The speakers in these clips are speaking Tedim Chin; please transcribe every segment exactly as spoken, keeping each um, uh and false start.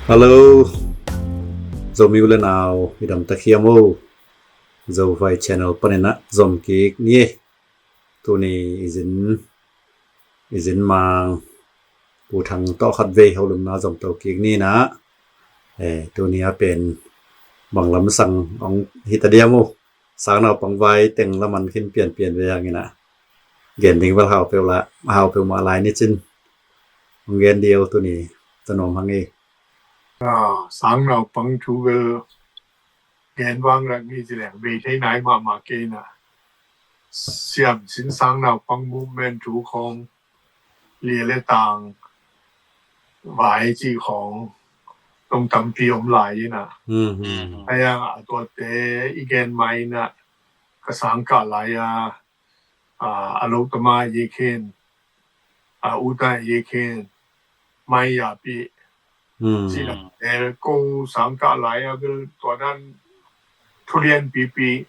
Hello, Zomi u le nau, i dam ta hiam o? Zovai channel panin ah zom kik ni. Tuni i zin, i zin mang Pu Thang tawh khat vei holimna zom to kik ni na. Eh, tuni a pen bang lam sang hong hi ta diam o? Sang naupang vai teng lam an khin pianpian ve hang in ah, gen ding vel hau peuh la, hau peuhmah lai ni cin. Hong gen diam o tuni, ta nuam hang i. Ah, sang naupang thu vel gen vang lak ni ci leng bei thei nai mahmah kei na. Siam sin sang naupang movement thu khawng, lia le tang vai ci khawng, tong tampi om lai in ah. Mhm. Ai a, a tuate i gen mai in ah, ka sang kah lai a, a, a lo tama ye khen, a uta ye khen, mai ya pi, mm, ci la, eh, ko sang kah lai a bil tua dan thulian pipi,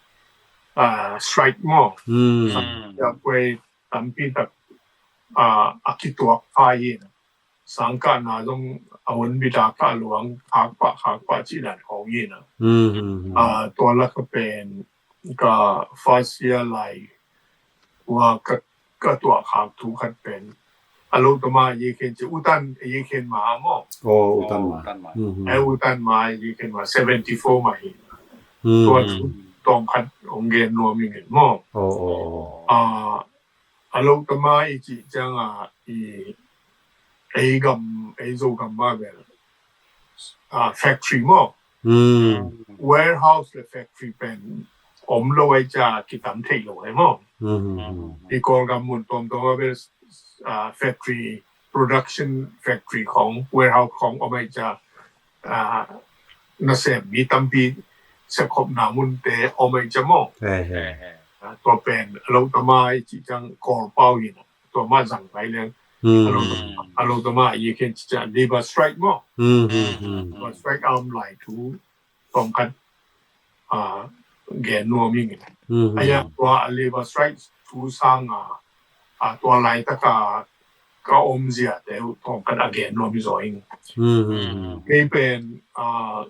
a, strike maw. Mm. Sang ya kuai tampi tak, a, a kituak pha in. Sang kah na zong a hun bita kah luang, khak pah, khak pah ci dan khawng in ah. Mm, mm, mm. A, tua lak a pen ka first year lai, wa ka, ka tuah khak thu khat pen. A lo tama ye khen ci, utan ye khen ma maw. Oh, utan ma. Utan ma. Mhm. Eh, utan ma ye khen ma, seventy four ma hi. Mhm. Tua thu tawm khat hong gen nuam ing maw. Oh, oh, oh. Ah, a lo tama i ci ciang a, i, ei gam, ei Zogam ma bel, ah, factory maw. Mm. Warehouse le factory pen om lo ai ca kitam thei lo ai maw. Mm. I Kawlgam mun tuamtuam a bel, ah, factory, production factory khawng, warehouse khawng om ai ca, ah, nasem mi tampi sepkhopna munte om ai ca maw. He, he. Ah, tua pen a lo tama i ci ciang Kawl pau in ah. Tua ma zang pai leng. Mm. A lo, a lo tama ye khen ci ciang labor strike maw. Mm, mm, mm. Labor strike a om lai thu tawm khat, ah, gen nuam ing. Mm. Ai a, tua labor strike thu sang a, a, tua laitak a ka om zia te uh tawm khat a gen nuam zaw ing. Mm, mm, mm. Kei pen, ah,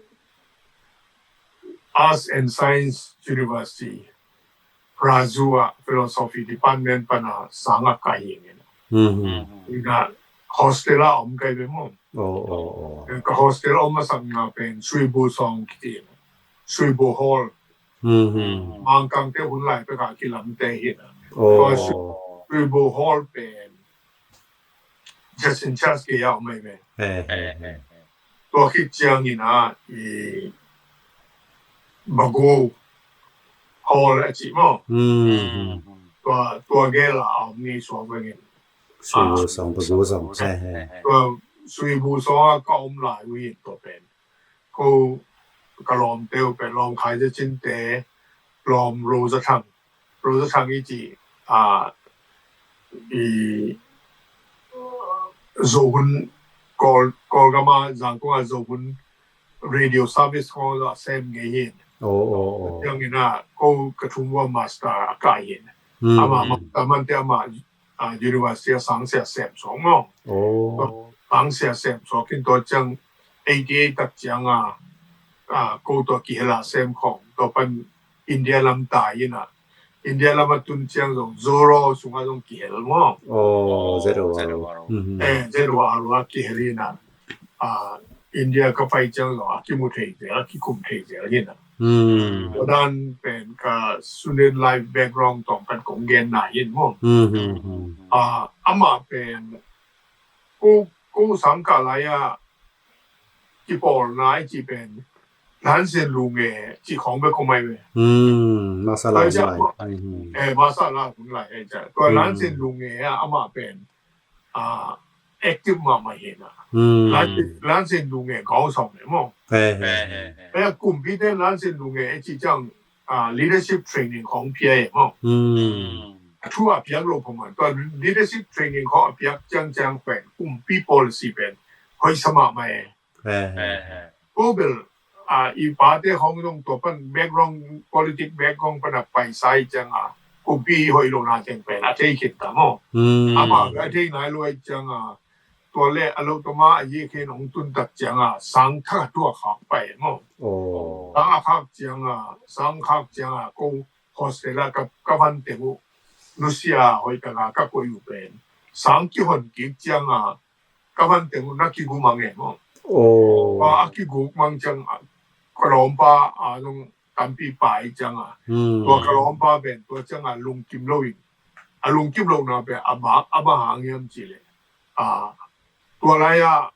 Arts and Science University, Prazou a Philosophy Department pan a sang a kai ing in ah. Mm, mm. In ah hostel a om kai ve maw. Oh, oh, oh. Ka hostel om a sak nga pen Sui Bu Sawng kiti. Sui Bu Hall. Mhm. Mangkang te hun lai pek a kilam te hi na. Oh. Tua Sui, Sui Bu Hall pen just in charge kei a om ai ve. He, he, he. Tua khit ciang in ah i Bago Hall a ci maw. Mhm. Tua, tua gel a om ni suak vengin. Sui Bu Sawng, Bago Sawng. He, he. Tua Sui Bu Sawng a ka om lai uh in tua pen. Ko ka lawmte uh pen lawm khai te cinte, lawm Rosa Thang. Rosa Thang i ci, a, i Zo Hun, Kawl, Kawlgam a Zangkong a Zo Hun radio service khawng a sem ngei hi. Oh, oh, oh. Ciang in ah ko ka thum ua master a kai hi. Mm. Ama, mm, master man te ama, a, university a sangsia sem sawng maw. Oh. Sangsia sem sawng khin tua ciang eighty eight tak ciang a, a, ko tua kihel a sem khawng tua pan India lam tai in ah. India lam a tun ciang zong Zoro sung a zong kihel maw. Oh, Z O R O. Mhm. Eh, Z O R O a kihel in ah. A, India ka pai ciang zong a kimu thei zel, a kikum thei zel in ah. Hmm. Tua dan pen ka student life background tawm khat kong gen na hi maw. Hmm, hmm, hmm. A, amah pen ko, ko sang kah lai a kipawlna i ci pen Lan Sian Lu Nge ci khawng bek om ai ve. Hmm, masa la lai. Hmm, hmm. Eh, masa la hun lai ai ca. Tua, hmm, Lan Sian Lu Nge a amah pen, a, active mahmah hi na. Hmm. Lan, Lan Sian Lu Nge gawng sawng ne maw. He, he, he. Eh, kumpite Lan Sian Lu Nge e ci ciang, a, leadership training khawng pia e maw. Hmm. A thu a piak lo phamawh. Tua leadership training khawng a piak ciangciang pen kumpi policy pen hoih sa mahmah e. He, he. Ko bel, a, i pate khawng zong tua pan background, politic background pan a paisa i ciang a kumpi hoih lo na teng pen a thei khin ta maw. Hmm. Amah a thei nai lo i ciang a, tua le a lo tama a yekhen hong tun tak cianga sang thak a tuak khak pai maw. Sang a khak cianga, sang khak cianga ko hostel a ka, ka van teng uh nusia hoih taka ka koih uh pen sang kihon kik cianga ka van teng uh na kiguk mang e maw. Tua a kiguk mang cianga ka lawmpa a zong tampi pai cianga tua ka lawmpa pen tua cianga lungkim lo in, a lungkim lo na pen a bang, a bang hang hiam ci le a tua lai a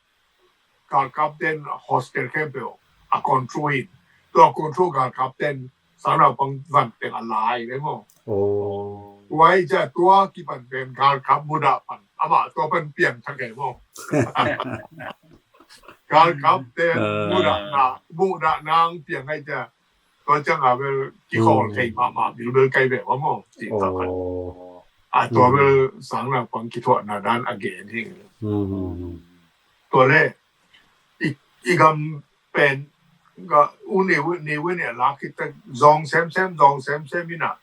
galkap ten hostel khempeuh a control in, tua control galkap ten sang naupang van teng a lai ve maw. Tua i cia tua kipan pen galkap mudah pan amah tua pan piang thak e maw. Galkap ten mudah na, mudah nang piang ai cia tua cianga bel kikhawl thei mahmah bilbel kai ve maw. Ci tak a tua bel sang naupang kithuahna dan a gen hi. Tua le i, i gam pen ga u ne u ne u ne la kit tak zong semsem, zong semsem ina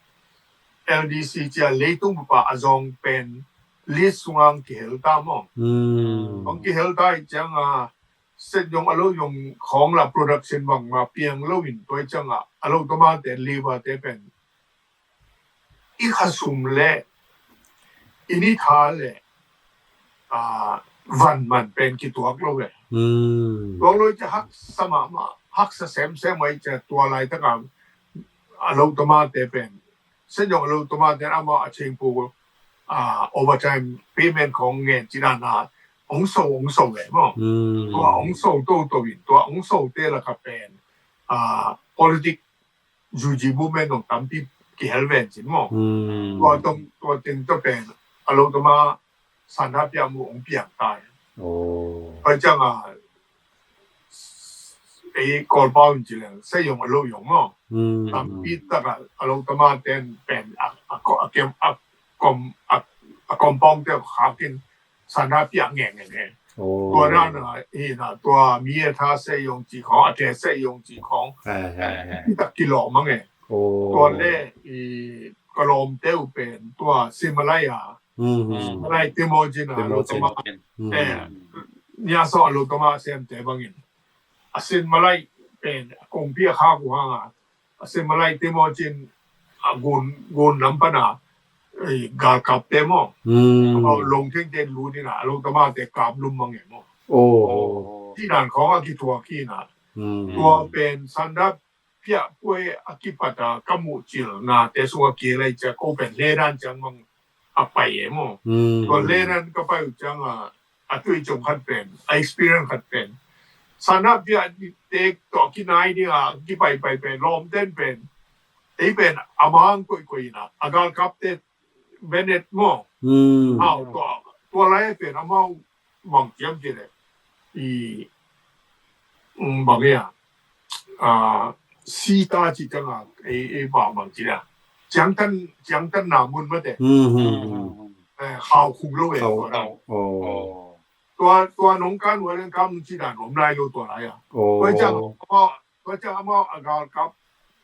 L D C cia leitung pa a zong pen list sungang kihel ta maw. Zong kihel ta i cianga set zong a lo zong khong la production bangma piang lo in tua i cianga a lo tama te liba te pen i khasum le i ni tha le van man pen kituak lo ve. Tuak lo i cia haksa mahmah, haksa semsem ai cia tua lai taka a lo tama te pen sen zong a lo tama te ama a chengpu overtime payment khong ngen ci dana ong so, ong so ve maw. Tua ong so toto in tua ong so te laka pen politic U G movement zong tampi kihel ven cin maw. Tua teng tua pen a lo tama sanda piak mu ong piang tai. Pai cianga ei Kawlpau in ci leng sei zong a lo zong maw. Tampi taka a lo tama ten pen a kom a kompong te khakin sanda piak ngeng ngeng. Tua dana hina tua mi a tha sei zong ci khong, a te sei zong ci khong. Pi tak kilawh mang e. Tua le i ka lawmte uh pen tua Sinmalai a, Sinmalai Temojin a lo tama nia so a lo tama semte bangin a Sinmalai pen a kongpi a khak uh hanga a Sinmalai Temojin a gun, gun lam pana galkap te maw. Longtheng ten lut ina a lo tama te kap lum mang e maw. Ci dan khong a kithuak hi ina tua pen sanda piak puai a kipat a ka muh cil na te sung a kilai cia ko pen ledan ciang mang a pai e maw. Tua ledan ka pai uh cianga a tui ciang khat pen a experience khat pen sana piak te tawh kinai dinga kipai pai pen lawm ten pen ei pen a mang koikoi ina a galkap te Bennett maw. Hau tua tua lai pen amau bang ciam ci le i bang ia sita ci tanga ei ei ba bang ci le ciangtan ciangtan na mun mate. Hau khum lo e tua dang tua tua nong kan wa leng kam ci dan om lai lo tua lai a. Tua ciang amau tua ciang amau a galkap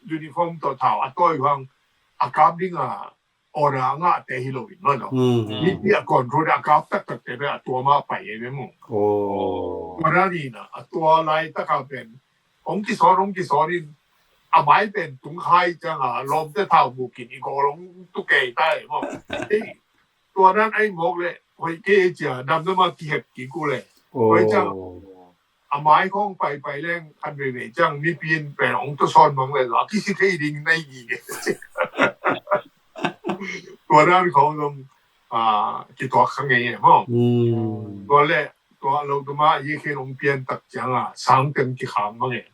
uniform tawh thau a tawi hang a kap dinga order a ngahte hi loin maw no. Mipi a control a kap taktakte pen a tua ma pai e ve mu. Tua na ni na a tua lai taka pen hong kison hong kison in a mai pen tung khai cianga lawmte thau bukin i gawl hong tukei ta e maw. Tua nan ai mawk le hoih kei cia damdam a kihek kik uh le hoih ciang a mai khawng paipai leng khan veivei ciang mipi in pen hong tuasawn mang le a kisi thei ding nai gige. Tua dan khawng zong kituak kha ngei e maw. Tua le tua lo tuma a yekhen hong pian tak cianga sangteng kikhang mang e.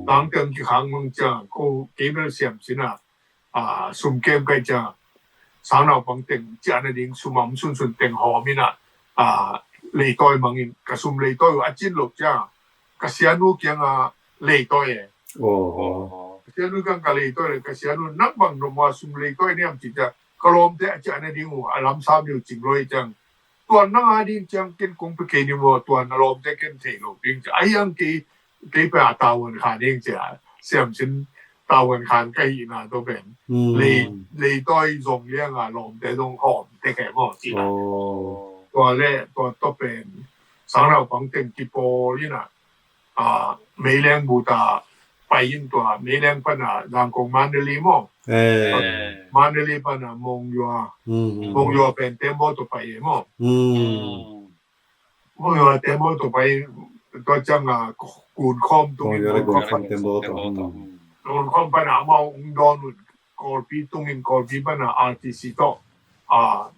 Sangteng kikhang mang cianga ko kei bel siam sina sum kem kai cianga sang naupang teng ciah nading sum a om sunsun teng hawm ina leitawi mangin ka sum leitawi uh a cin lo cianga ka sianu kianga leitawi e. Ka sianu kiang ka leitawi le ka sianu nang bang nopma sum leitawi niam ci ciang ka lawmte a ciah nading uh a lamsam deuh cing lo e ciang tuan nang a ding ciang ken kong pe kei ni maw tuan a lawmte ken thei lo ding ciang a hiang kei kei pe a tavuan khan ding ciang siam sin tavuan khan ka hihna to pen lei leitawi zong lianga lawmte zong hawm te khe maw ci la. Tua le tua tawh pen sang naupang teng kipawl in ah, a, meileng buta pai in tua meileng pana Zangkong Mandalay maw? Eh. Mandalay pana Monywa. Mm. Monywa pen tembaw tawh pai e maw? Mm. Monywa tembaw tawh pai tua ciang a kun khawm tung in Monywa le kun khawm tembaw tawh. Kun khawm pana amau ung dawn un Kawlpi tung in Kawlpi pana R T C tawh, a,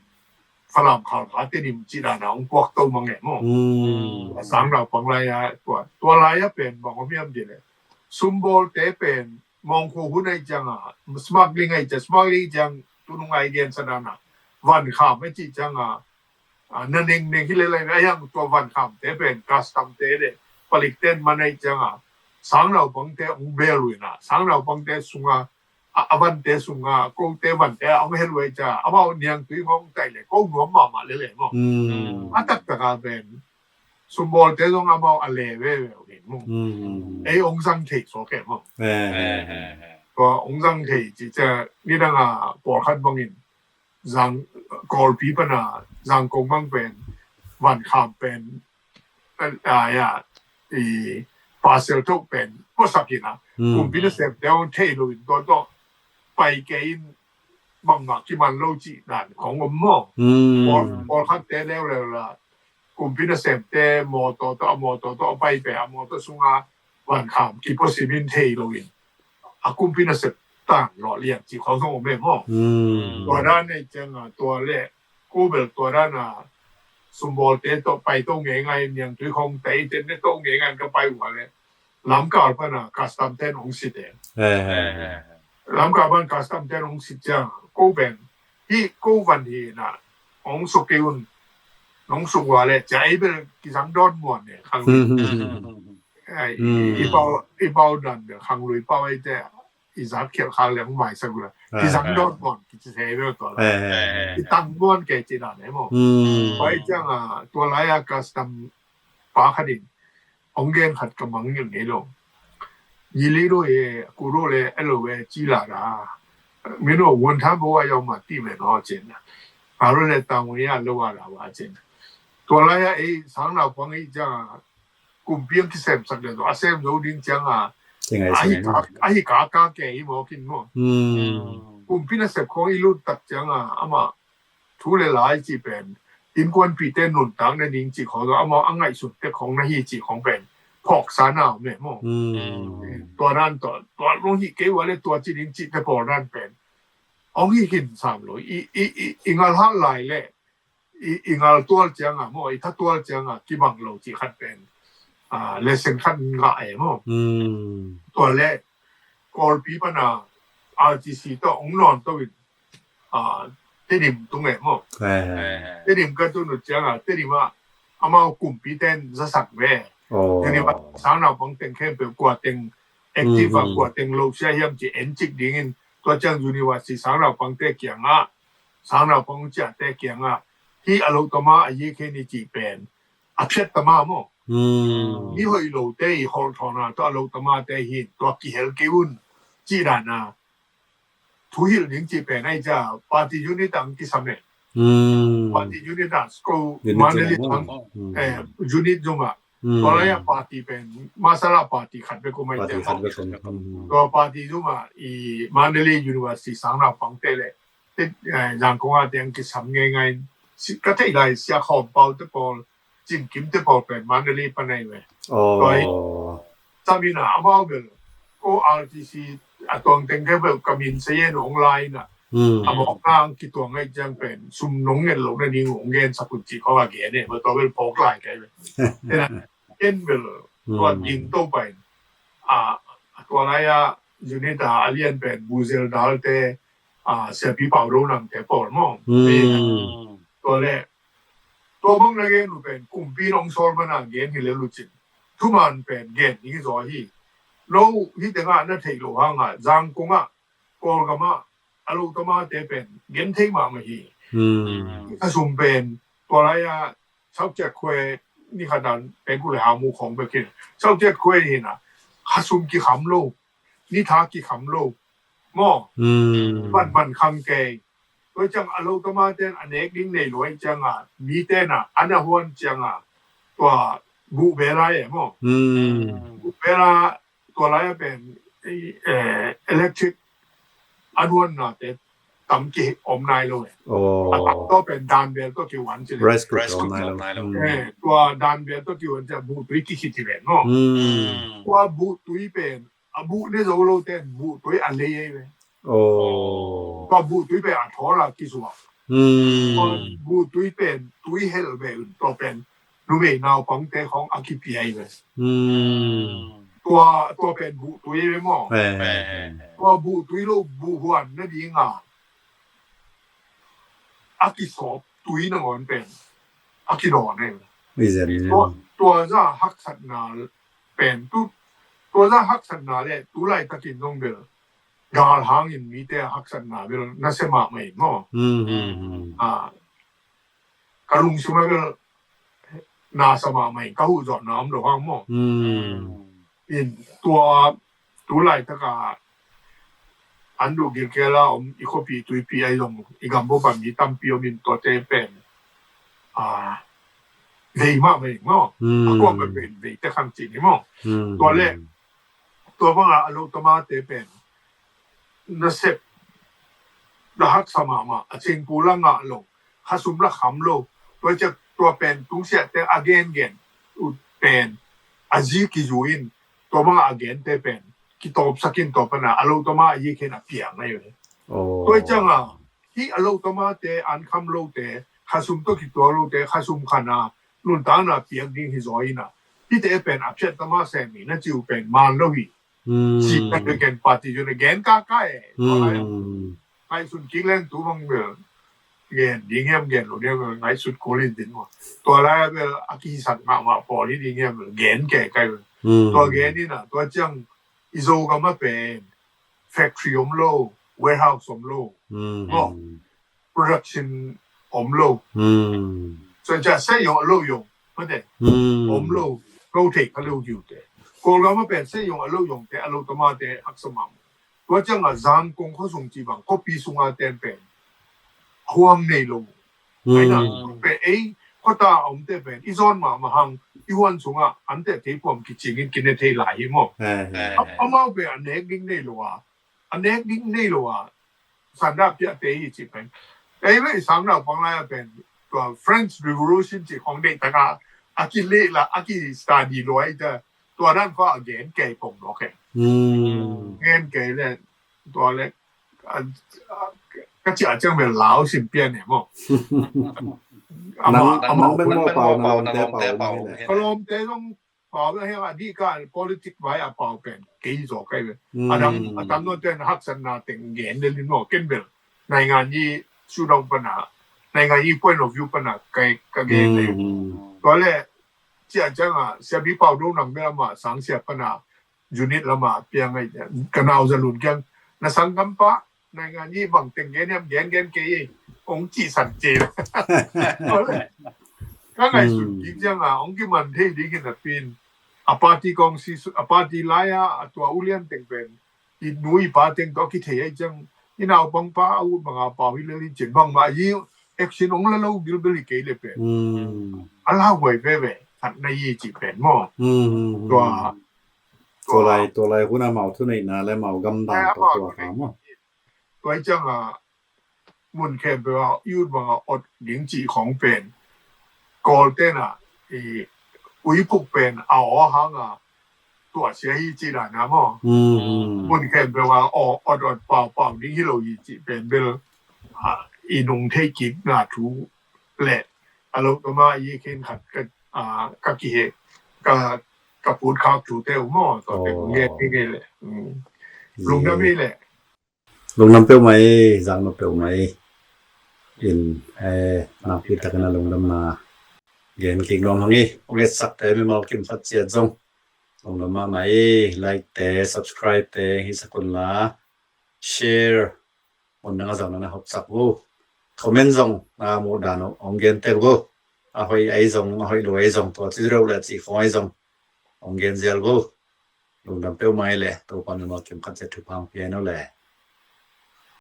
Falam khal kha Tedim ci dan a ung puak to mang e maw? Mm. Sang naupang lai a tua, tua lai a pen bang om hiam ti le, sumbawlte pen mawngkhu hun ai ciang a, smuggling ai ciang, smuggling ciang tunung ai gen sa dan a, van kham ai ci ciang a, a, na neng neng hi le lai a yang tua van kham te pen custom te le palik ten man ai ciang a, sang naupang te ung bel win a, sang naupang te sung a, a, a van te sung a, ko te van te a ung hel wai ciang a, amau niang tui ngong tai le ko nuam mama le le maw? Mm. A taktak a pen sumbawlte zong amau a le veve uh hi maw? Mm. Ei ong zang thei suak e maw? Eh. Tua ong zang thei ci ciang nidang a pawlkhat bangin Zang, Kawlpi pana Zangkong bang pen van kham pen, a, a, ya, i parcel tho pen puasak in a. Mm. Kumpi nasemte ong thei lo in tua tawh pai kei in bangmah kiman lo ci dan khong om maw? Mm. Pawl, pawlkhat te leuleu la kumpi nasemte mawtaw tawh, a mawtaw tawh a pai pen a mawtaw sung a van kham kipua simin thei lo in a kumpi nasem tang lawh lian ci khong zong om e maw? Mm. Tua dan nei ciang a tua le ko bel tua dan a sumbawlte tawh pai to ngeingai niang tui khong tai ten ne to ngeingai ka pai uh a le Lamkal pana custom ten ong sit e. Eh, eh, eh. Lamkal pana custom ten ong sit ciang ko pen hi ko van hi na ong suk kei un, nong suk ua le cia ei bel kizang dawn muan ne khang. Mm. Ai, i, i pau, i pau dan bel khang lui pau ai te i zat khial khang le ong mai sa gula. Kizang dawn muan kici se bel tua la. Eh, eh, eh. Kitang muan kei ci dan e maw? Mm. Pai ciang a tua lai a custom pa khat in ong gen khat ka mang ngil ngei lo. Yi li lo e, ku lo le, e lo e, ci la da. Min lo won tha bo wa yau ma ti me no cin. Ka lo le tang wi ya lo wa la wa cin. Tua lai a ei sang naupang ei ciang a kumpi ang kisem sak le lo, a sem lo ding ciang a. Ahi ka, ahi ka ka ke i mo kin mo. Mm. Kumpi nasep khong i lut tak ciang a, ama thu le lai ci pen innkuanpihte nuntak na ding ci khong, amau a ngaihsut tek khong na hi ci khong pen phawksa na om e maw? Mm. Tua nan tua, tua lung hi kei ua le tua ci ding ci te pawl nan pen ong hi hin sam lo, i, i, i, i ngal hal lai le i, i ngal tual ciang a maw, i tha tual ciang a kibang lo ci khat pen, a, lesson khat ngah e maw? Mm. Tua le Kawlpi pana R T C tawh ong nawn to in, a, Tedim tung e maw? Eh. Tedim ka tun uh ciang a, Tedim a amau kumpi ten zasak ve. Oh. University sang naupang teng khempeuh kua teng active a, mm, kua teng lo sia hiam ci en cik dingin tua ciang university sang naupang te kiang a, sang naupang ciah te kiang a, hi a lo tama a yi khe ni ci pen a phiat tama maw? Mm. Mi hoih lo te i holh thawn a tua a lo tama te hi tua kihel kei un ci dan a thuhilh ding ci pen ai ca party unit ang kisam e. Mm. Party unit a ko unit Mandalay zong ang, mm, eh, unit zong a. Mm. Tua lai a party pen masala party khat bek ko mai te. Party khat bek ko mai. Mm. Tua party zong a i Mandalay University sang naupang te le te, eh, Zangkong a te ang kisam ngeingai. Si, ka thei lai Sia Khawm Pau te pawl, Cin Kim te pawl pen Mandalay pan ai ve. Oh. Tua hi. Samin a amau bel ko R T C a tuang teng khe bel ka min sa yen ong lai na. Mm. A mawk nang kituang ai ciang pen sum nong ngen lo na ding ong gen sa kun ci khong a gen e, ma tua bel phawk lai kai bel. Tena en bel tua, mm, ding to pai. A, tua lai a unit a a lian pen Buzel Dal te, a, Siapi Pau Do Nang te pawl maw. Mm. Tua le tua bang na gen uh pen kumpi nong sawl mana gen hi le lucin thuman pen gen hi zaw hi. No hi tengah na theih lo hanga Zangkong ah, Kawlgam ah, a lo tama te pen gen thei mahmah hi. Hmm. A sum pen tua lai a South Jack Khwe ni khat dan pen ku le ha mu khong bek hi. South Jack Khwe hi na, ha sum kikham lo, ni tha kikham lo maw. Hmm. Ban ban khang kei. Tua ciang a lo tama ten a nek ding nei lo ai ciang a, mi ten a, an a huan ciang a, tua buh bela e maw. Buh bela, tua lai a pen, eh, electric an huan na te tam ki om nai lo e. A tam tua pen dan bel tua ki wan ci le. Rice cooker om nai lo. Eh, tua dan bel tua ki wan ci buh tui ki ki ti ven maw. Tua buh tui pen a buh ne zo lo ten buh tui a lei ei ve. Tua buh tui pen a thawl a kisuak. Tua buh tui pen tui hel ve un tua pen numei naupangte khong a kipia ei ve. Tua, tua pen buh tui ei ve maw. Tua buh tui lo buh huan na ding a a kisawp tui nangawn pen a kidawn ei ve. Tua, tua za haksatna pen tu, tua za haksatna le tu laitakin zong bel gal hangin mite haksatna bel nasia mahmah in maw. Ka lungsim a bel nasa mahmah in ka huh zawhna om lo hang maw. In tua tu laitaka an duh gilkial a om i khuapi tuipi ai zong i gam bawpa mi tampi om in tuate pen a vei mahmah in maw. A kuam pen vei te khang cih ni maw. Tua le tua banga a lo tamate pen nasep na haksa mahmah a cingpu la ngah lo khasum la kham lo. Tua ciak tua pen tungsiahte a gengen ut pen a zi kizu in tua banga a gente pen kitawpsak in tua pana a lo tama a yikhen a piang ngai ve. Tua cianga hih a lo tamate an kham lote khasum tawh kituak lote khasum khana nuntakna piak ding hi zaw ina hihte pen a phiat tama semi na ciu pen man lo hi. Ci ka gen party zun a gen kaka e. Ngaihsun kik leng tu bang bel gen ding hiam gen lo ding bel ngaihsun kul in din maw. Tua lai a bel a kihisak mahmah pawl hi ding hiam bel gen ke kai bel. Tua gen ina tua ciang i Zogam a pen factory om lo, warehouse om lo. Maw. Production om lo. Tua ciang sai yong a lo yong mate om lo. Lo thei kha lo diu te. Kawlgam a pen sai yong a lo yong te a lo tamate haksa mahmah. Tua cianga Zangkong khuasung ci bang khuapi sunga ten pen huam nei lo. Aina pen ei khuata a omte pen i zawn mahmah hang i huan sunga ante kei puam kicingin kine thei lai hi maw. Amau pen a nek ding nei lo a a nek ding nei lo a sanda piate hi ci pen. Ei ve i sang naupang lai a pen tua French Revolution ci khong deih taka a kileh la a ki study lo ai ta tua dan kho a gen kei pong lo ke. Gen kei le tua le ka ci a ciang bel lau sim pian ne maw. Ama ama pau na lawmte pau ka lawmte zong pau na hiang a dih ka politic vai a pau pen kei zaw kai ve. A dang a tam nuan ten haksatna teng gen le lin maw ken bel naingan i sudong pana naingan i point of view pana kai ka gen le. Tua le cia ciang a siabi pau do nang bel ama sang sia pana unit lama piang ai ka nau za lun kiang na sang gam pa naingan i bang teng gen hiam gen gen kei ong ci san ci. Ka ngaihsun kik ciang a ong kiman thei ding hi na pin a party kong si a party lai a a tua ulian teng pen i nu i pa teng tawh kithei ai ciang i naupang pa a ut banga pau hi lel in cin bangmah hi action ong la lo bilbel hi kei le pen a lauhuai veve khat na hi ci pen maw. Tua tua lai tua lai hun a mau thuneihna le mau gamdang tua tua ka maw. Tua ciang a mun khempeuh a youth banga ot ding cih khong pen Kawl ten a i uiphuk pen a aw hanga tuahsia hi cih dan a maw. Mun khempeuh a aw ot ot pau pau ding hi lo hi cih pen bel i nung thei kik na thu le a lo tama i khen khat ka kihe ka ka put khak thu te u maw tua te nge nge le. Lungdam hi le. Lungdam peuhmah ei, zaknop peuhmah ei. In, eh, nakpi takin a lungdamna gen kik nuam hang ei. Hong etsakte mimal kim khat ciat zong lungdam mahmah ei. Like-te, subscribe-te hisak unla, share, mun dang a zong na hopsak uh. Comment zong na muh dan uh hong gen tek uh. A hoih ei zong, a hoih lo ei zong, tua ci reuh le ci khong ei zong hong gen zial uh. Lungdam peuhmah ei le, Topa mimal kim khat ciat thupha hong pia hen uh le.